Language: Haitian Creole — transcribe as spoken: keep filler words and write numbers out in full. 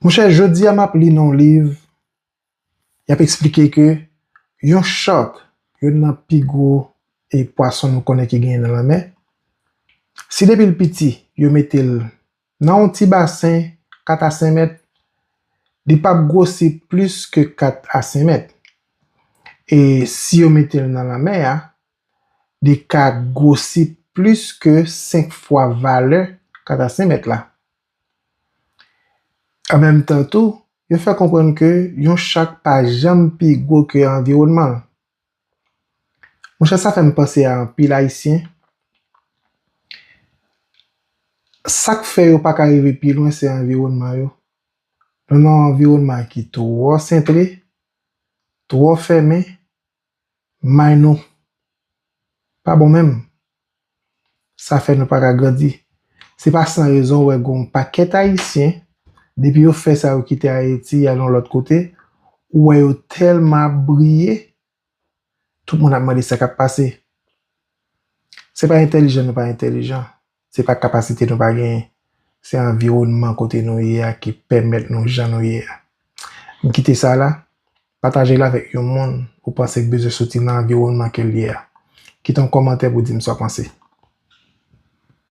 Monchè, jodi a m ap li nan yon liv, y ap eksplike ke yon shark, youn nan pi gwo e pwason nou konnen ki genyen nan lanmè, si depi l piti, yo mete l nan yon ti basen kat a senk mèt, li p ap gwosi plis ke kat a senk mèt. E si yo mete l nan lanmè a, li ka gwosi plis ke senk fwa valè kat a senk mèt la. An menm tan tou, yo fè konprann ke yon shark pa janm pi gwo ke anviwònman l. Monchè, sa fè m panse a anpil Ayisyen. Sa k fè yo pa ka rive pi lwen, se anviwònman yo. Nou nan yon anviwònman ki twò sentre, twò fèmen, may nou pa bon menm. Sa fè nou pa ka grandi. Se pa san rezon w wè gen yon pakèt Ayisyen, depi yo fè sa, yo kite Ayiti, y al yon lòt kote, ou wè yo tèlman ap briye, tout moun ap mande sa k ap pase. Se pa entèlijan nou pa entèlijan, se pa kapasite nou pa genyen, se anviwònman kote nou ye a ki pèmèt nou jan nou ye a. M kite sa la, pataje l avèk yon moun ou panse k bezwen soti nan anviwònman ke l ye a. Kite yon kòmantè pou di m sa w panse.